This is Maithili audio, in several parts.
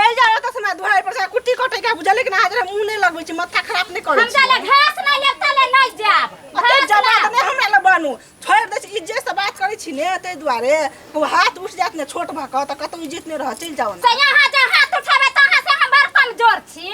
चलि जाओ ओतऽ से हमरा दुआरि पर से कुट्टी कटै के बुझलियै कि ना अहाँ मुँह नहि लगबै छी माथा खराब नहि करै हम जाले घास नहीं लेब ताले नहीं जाब ओते घास जवाब लाब। नहि हमरा लग बनू छोड़ि दै छी इज्जत से बात करै छी ने ताहि दुआरे ओ हाथ उठि जायत ने छोट भऽ कऽ तऽ कतौ इज्जत नहि रहत चलि जाउ से ने यहाँ जे हाथ उठाबे तहाँ से हम बड़ कमजोर छी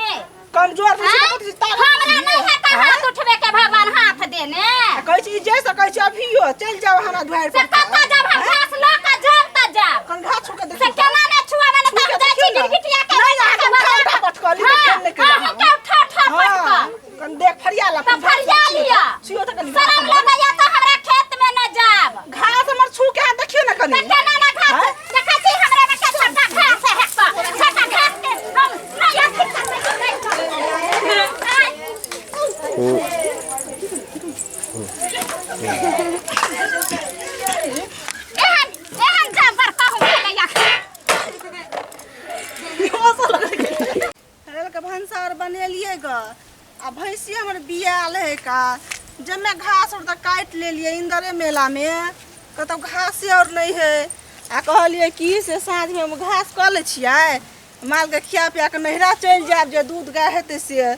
कमजोर नहि छी आँय? तऽ कथी छी, ताकत हमरा छी। नहीं है तऽ आँय? हाथ उठबे के भगवान हाथ देने आ कहै छी इज्जत से कहै छी अभियो चलि जाउ हमरा दुआरि से पर कतऽ जब हम घास लऽ कऽ जाब तऽ जाब कन घास छू के से देखियौ केना ने छुआबे ने छू के तब जाइ छी देखियौ ने। गिरगिटिया के नहि, अहाँके उठा उठा पटकली तऽ हाँ, फेर नहि केलहुँ। अहाँ के उठा उठा हाँ, पटकल कन देख फरिया ला तऽ फरिया लिअ। छुओ तऽ कनी शरम लगैया तऽ हमरा खेत में न जाब घास हमर छू के अहाँ देखियौ ने कनी तऽ केना ने घास आँय? देखै छी हमरा में के छोटा घास है तऽ छोटा घास के हम नहि अथी करबै नहि करबै। आँय? एहन एहन जानवर कहूँ भेलैया के भनसा आर बनेलियै ग आ भैंसी हमर बियाल है का जमे घास और तऽ काटि लेलियै इंदरे मेलामे कतौ घासे और नहि है आ कहलियै कि से साँझमे हम घास कऽ लै छियै मालके खिया पिया कऽ नैहरा चलि जायब जे दूध गाय हेतै से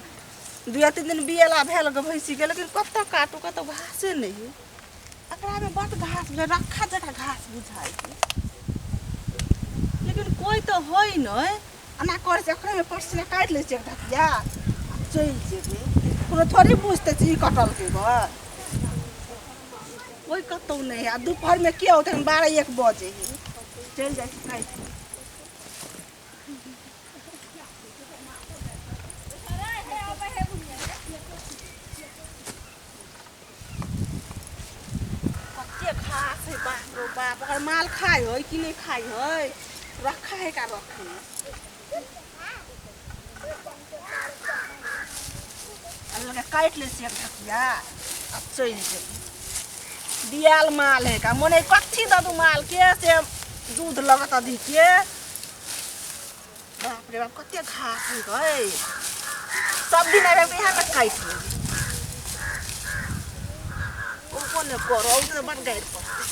दुए तीन दिन बियेला भेल ग भैंसीके लेकिन कतऽ काटू कतौ घासे नहि है एकरामे बड्ड घास बुझाइ रक्खा जकाँ घास बुझाइ है लेकिन कोइ तऽ होइ नहि एना करै छै एखने परसीना काटि लै छियै एक ढकिया आ चलि जेबै कोनो थोड़े बुझतै जे ई कटलकै गऽ कोइ कतहु नहि है आ दुपहरमे के औतै 12-1 बजे है चलि जाइ छी काटि कऽ। कते घास है बाप रो बाप ओकर माल खाइ है कि नहि खाइ है रखा है का रखे लगे काटि लै छियै एक ढकिया आ चलि जेबै बियाल माल है का मने कथी दऽ दू माल के से दूध लगत अधिके बाप रे बाप कते घास है गए सब दिन आबि यहाँ में काटि लेबै ओ कोने करो ओ तऽ बड़ गारि पड़तै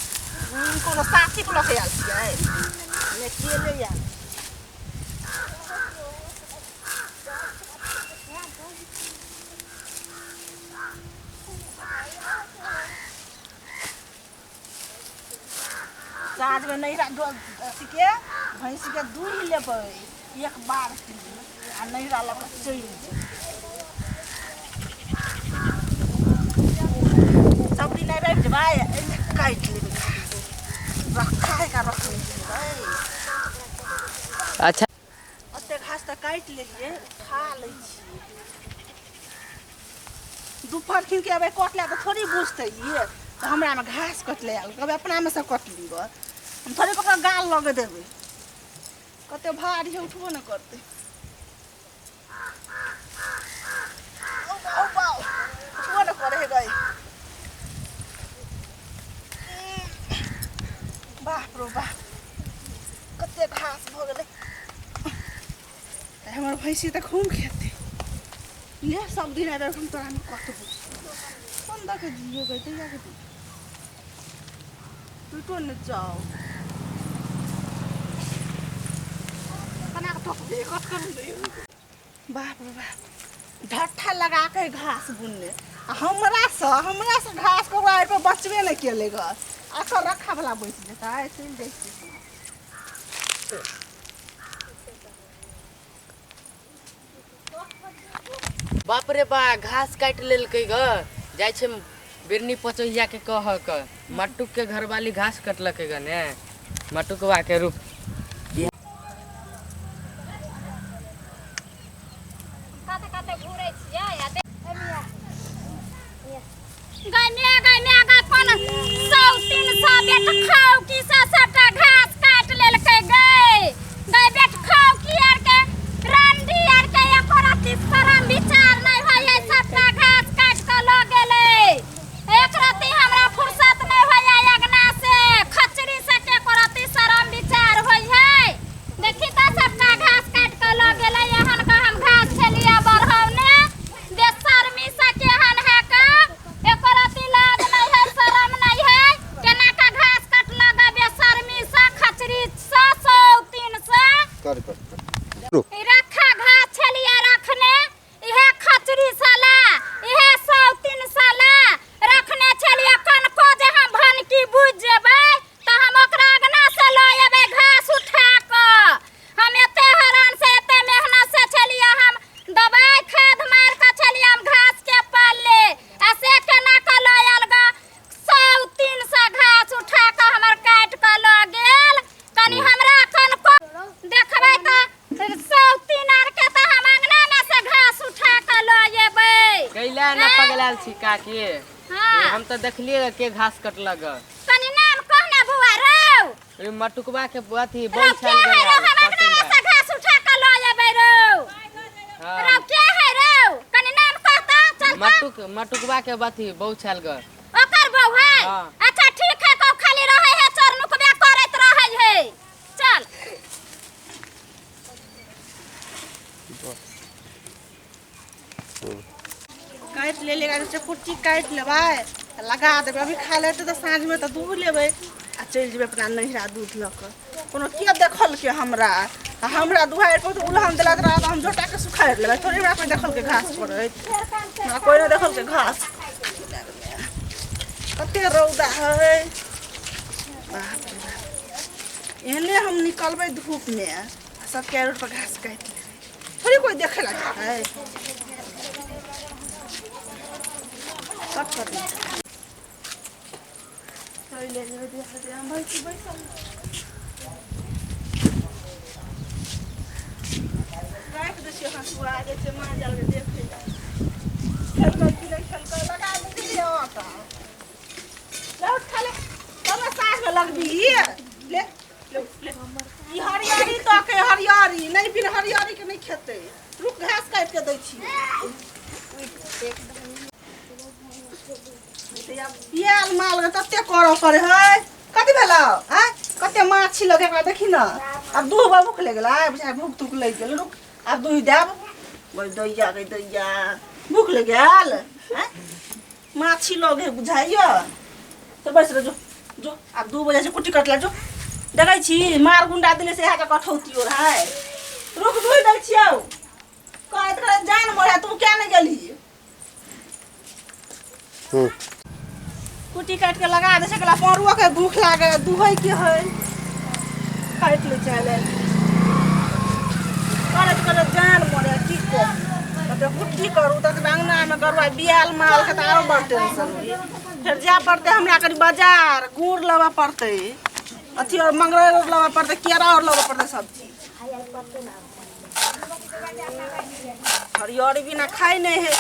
कोनो साथीके लऽ के आयल छियै ने केले आयल साँझमे नैहरा अथीके भैंसीके दूहि लेबै एक बाल्टी आ नैहरा लऽ कऽ चलि जेबै सब दिन आबि आबि जेबै एहिमे काटि लेबै घास रखा है का रखने जेबै अच्छा ओते घास तऽ काटि लेलियै खा लै छियै दुपहर खिन के अबै कटला तऽ थोड़ी बुझतै ई तऽ हमरामे घास कटलै आयल कहबै अपनामे से कटली गऽ हम थोड़े ककरो गाल लगे देबै कते भारी है उठबो नहि करतै औ बाउ बाउ उठबो नहि करै है गई बाप रो बाप कते घास भऽ गेलै तऽ हमर भैंसी तऽ खूब खेतै ले सब दिन आबि हम तोरा में कटबो कोन दऽ के दियो गई तैया के दी टूटो न जाओ कना के ठोकबे कट कर दे बाप रे बाप ढट्ठा लगा के घास बुनने आ हमरा से घास के ओकरा पर बचबे नहि केलै ग अकर रखा वाला बचि जेतै चलि जाइ छियै बाप रे बा घास काटि लेलकै ग जाइ छै बिरनी पचैया के कहक मट्टुक के घरवाली घास कटलकै ग ने मटुकवा के रुक कते कते घूरै छियै आ देख गाय मे गाय मे गाय पन सौ तीन सौ बेट खाओ की सा सबटा घास काट लेलकै गै गाय बेट खाओ की आर के रंडी आर के एको रत्ती शरम विचार नहि होय है सबटा घास काट के लऽ गेलै एक रत्ती हमरा फुर्सत नहि होय है अगना से खचरी से के एको रत्ती शरम विचार गेल छी काकी। हाँ। हम तो देखलिए के घास कटलक। कनी नाम कह ना बुआ रौ। अरे मटुकवा के अथी रौ बहुत के है रौ, हम अपना से घास उठा के ल जेबै रौ। हाँ। रौ के है रौ, कनी नाम कहता चल। मटुक मटुकवा के अथी बहुत छाल ग ओकर बहु है। हाँ। अच्छा ठीक है, कब खाली रहे है चरनुकबे करैत रहे है। चल काटि ले लेगा से कुट्टी काटि लेबै आ लगा देबै। अभी खा लेतै तऽ साँझमे तऽ दूध लेबै आ चलि जेबै अपना नैहरा दूध लऽ कऽ। कोनो के देखलकै हमरा आ हमरा दुआरि पर तऽ उलहन देलक रहए तऽ हम झोटाके सुखारि लेबै। थोड़े हमरा कोइ देखलकै घास पड़ैत, हमरा कोइ नहि देखलकै घास। कते रौदा है, बाप रे बाप। एहने हम निकलबै धूपमे आ सबके रोड पर घास काटि लेबै, थोड़े कोइ देखै लए जेतै। कट कर दे। चलि जेबै देखै हम भैंसी बैसल राखि दै छियै हँसुआ, जाइ छियै माल जालके देखै लए। खेलकै कि नहि खेलकै, लगा देलियै आटा। लौट खा ले तब ने साँझमे लगबिही। ले ले ले, ई हरियरी तऽ के हरियरी नहि, बिन हरियरी के नहि खेतै। रुक, घास काटि के दै छी। बियाल माल के तते करऽ पड़े है। कथी भेलौ आँय? कते माछी लगे एकरा देखी न। आब दूह भूख लागि गेलै बुझाइ, भूख तूख लागि गेल। रुक, आब दूह देब। गै दैया, गै दैया, भूख लागि गेल आँय? माछी लगे बुझाइया। तऽ बैस रह, जो जो, आब 2 बजे छै, कुट्टी कटला जो। देखै छी मार गुंडा देले से इएह के कठौतियो रहै। रुक, दूह दै छियौ। कहैत कहैत जान मरे, तू किया नहि गेलही? कुट्टी काटि के लगा दै छै। एकरा परुआ के भूख लागे, दुहै के है, काटि लै छै। करैत करैत जान मरे, की कहू। तते कुट्टी करू ततबे अङ्गनामे करू आ बियाल मालके तऽ आरो बड़ टेंशन होइए। फेर जाय पड़तै हमरा कनि बाजार, गुड़ लेबऽ पड़तै, अथी आओर मंगरैल आओर लेबऽ पड़तै, केरा आओर लेबऽ पड़तै, सब चीज। हरियरी बिना खाइ नहि है।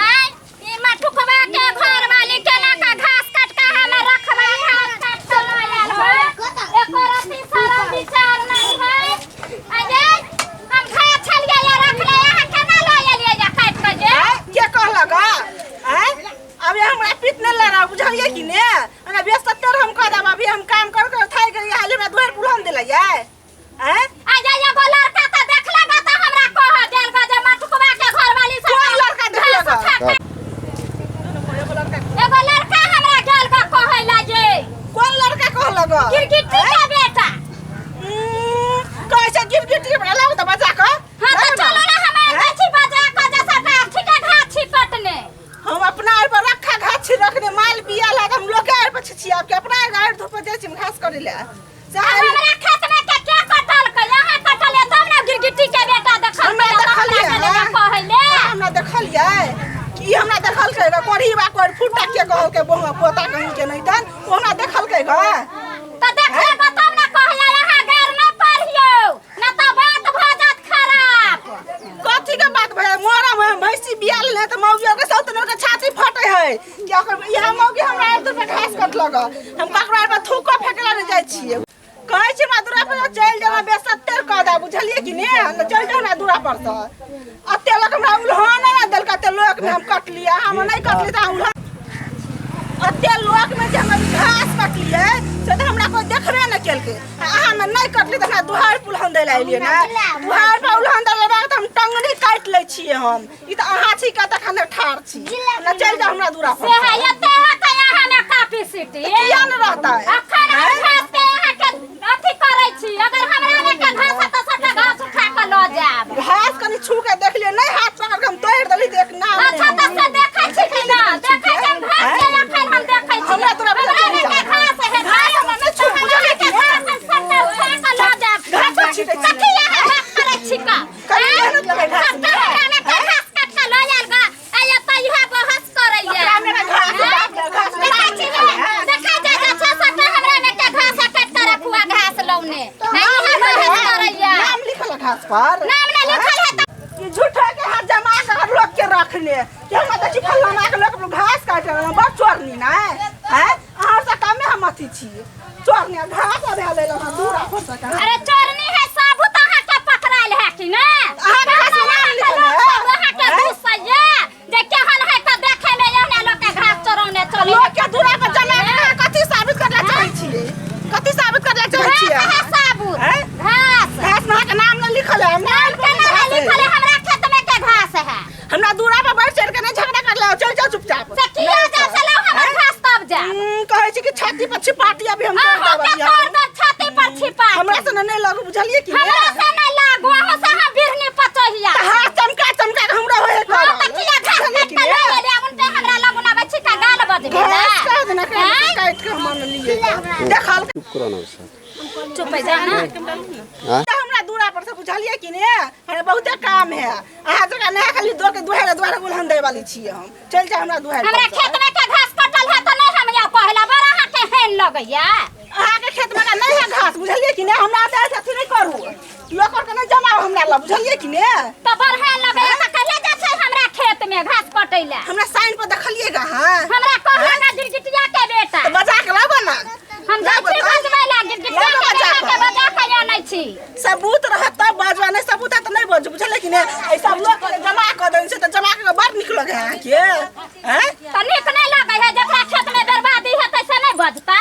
आय ई मटुकवा के घर वाली केना का घास काट के हमें रखबा, घास काट के ल आयल हो, एको रत्ती शरम विचार नहीं है। अजय हम घास छलियै या रखले, अहाँ केना ल एलियै या काटि के जे? आँय, के कहलक आँय? अभी हमरा पीत नहि लड़ा, बुझलियै कि ने? हमरा बेसत्तर हम कह देब। अभी हम काम कर कर थाकि गेलियै, हाली हमरा दुआरि बुलहन देलैयै आँय? अजय एगो लड़का तऽ देखलक तऽ हमरा कह देल ग जे मटुकवा के घर वाली सब कोन लड़का देखलक? घास उठा के एगो लड़का, एगो लड़का हमरा गेल ग कहै ला जे। कोन लड़का कहलक? गिरगिटी के बेटा। कहै छै गिरगिटी हमरा लाउ तऽ बचा कऽ। हाँ तऽ चलो ना, हम आयल छी बजा कऽ जे सबटा ठीके घास छी कटने। हम अपना आर पर रखा घास छी रखने, माल बिया ला हम लोग आर पर छी आब के अपना आर धूप पर जाइ छी हम घास करे ले से। आ हमरा खेत में के के कटलकै? अहाँ कटलियै तब ने गिरगिटी के बेटा देखल। हमरा देखलियै, हाँ? कहै ले हमरा देखलियै की? हमरा देखलकै ग कोढ़ी बा कोढ़ फुटा के कहलकै बहुआ पोता कहीं के नहीं तन ओ हमरा देखलकै ग। तऽ देखलक तब ने कहलियै। अहाँ गैर नहि पढ़ियौ न तऽ बात भऽ जायत खराब। कथी के बात भए? मोरा में भैंसी बिया लेले तऽ मौगी के सौतन के छाती फटे है कि ओकर इहा मौगी हमरा आर पे घास कटलक। हम ककरो आर पर थूको फेकला नहि जाइ छियै। कहै छी हमरा दूरा पर चलि जाना, बेसत्तर कऽ दे, बुझलियै कि ने? चलि जाउ हमरा दूरा पर से। अते लोक हमरा उल्हान नहि देलक, अते लोक में हम कटलियै, हम नहि कटलियै तऽ उल्हान। अते लोक में जे हम घास कटलियै से तऽ हमरा कोइ देखबे नहि केलकै। आ अहाँ में नहि कटली तऽ हमरा दुहार पर उल्हान दै लए एलियै ने? दुहार पर उल्हान दै लए तऽ हम टंगनी काटि लै छियै हम। ई तऽ अहाँ छी के तखन ठाढ़ छी ने? चलि जाउ हमरा दूरा पर से है एते है अहाँ में कैपेसिटी किया ने रहतै? अखन हम घास के अहाँ के अथी करै छी, अगर हमरा में के घास है तऽ सबटा घास उठा के लऽ जायब। घास कनि छू के देख लियौ, नहि हाथ पकड़ के हम तोड़ि देली तऽ एक नाम अच्छा नहि। तऽ से देखै छी कि ना देखै छी हम घास के? अखन हम देखै छी। हमरा तोरा हमरा में के घास है, घास हमरा नहि छू, बुझलियै कि ने? घास हम सबटा उठा के लऽ जायब। घास पर छीटै छी। कथी अहाँ बात करै छी का? कनि मेहनत लगै घास सबटा मे। हमरा में के घास काट के लऽ आयल गा, आ एतऽ इएह बहस करैया। ओकरा मे घास, बाप रे, घास मे देखै छी ने? देखै जाइ छै सबटा हमरा घास पर। नाम नहीं लिखल है त कि झूठा के हाथ जमा कर लोग के रखने कि हम तऽ छी फलाना के लोग घास काटे वाला बड़ चोरनी ना हैं। अहाँ से कमे हम अथी छी चोरनी घास अभी ले लेलहुँ दूर आफर से कहाँ। अरे चोरनी है साबुत अहाँ के पकड़ायल है कि ना? अहाँ के घास में नाम लिखल है? अहाँ के हैं? दूसैया जे केहन है त देखे में एहने लोग के घास चोरौने चले। लोग के दूरा पर जमा के कथी साबित करला चाहै छियै? कथी साबित करला चाहै घास छियै? है साबुत। हैं? घास घास में अहाँके नाम नहि लिखल है। हमरा नाम के ना है लिखल है, हमरा खेत में के घास है। हमरा दूरा पर बढ़ चढ़ के नहीं झगड़ा करला, चल जाओ चुपचाप। से किया जा चलो हमर घास तब जा। कहै छी कि छाती पर छिपाटी अभी हम तोड़ अहाँ के देबै। तोड़ दे छाती पर छिपा के। हमरा से नहीं लगू बुझलियै कि हमरा से नहीं लागू, अहाँ से हम बिरनी पचहिया। हाथ चमका चमका के हमरा होए हाँ त किया घास बुझलियै काट कि के ने? ले ले उनते हमरा लगू ना बच्ची का गाल बजबे। घास काट देना काट के हम आनलियै देखल। चुप करो ना सर। चुप जा ना। हाँ? हमरा दूरा पर से बुझलियै कि ने हमरा बहुते काम है। अहाँ जगह नहीं खाली दो के दुहारे दुहारे उलहन दै वाली छियै हम। चल जा हमरा दुहारे हमरा पर से। खेत में के घास कटल है त नहीं हम या कहला बड़ा अहाँ के हेन लगैया। अहाँके खेत में नहीं है घास बुझलियै कि ने। हमरा तऽ अथी नहीं करू, लोक के नहीं जमाओ हमरा लग बुझलियै कि ने। त बड़ हेन लगैया त कहिया जा छै हमरा खेत में घास कटैला? हमरा साइन पर देखलियै गा। हाँ हमरा कहला ना गिरगिटिया के बेटा। तऽ बजा के लाबऽ ना। हम जाइ छी बजबै ला गिरगिटिया लाबऽ के बजा बेटा के कऽ। बजा के आनै छी। सबूत रहत तब बजबा, नहीं सबूत है तऽ नहीं बजू बुझलियै कि ने। एहि सब लोक के जमा कऽ देने छै तऽ जमा कऽ बड़ नीक लगै है अहाँके। हैं? त नीक नहीं लगै है, जकरा खेत में बर्बादी हेतै से नहीं बजतै।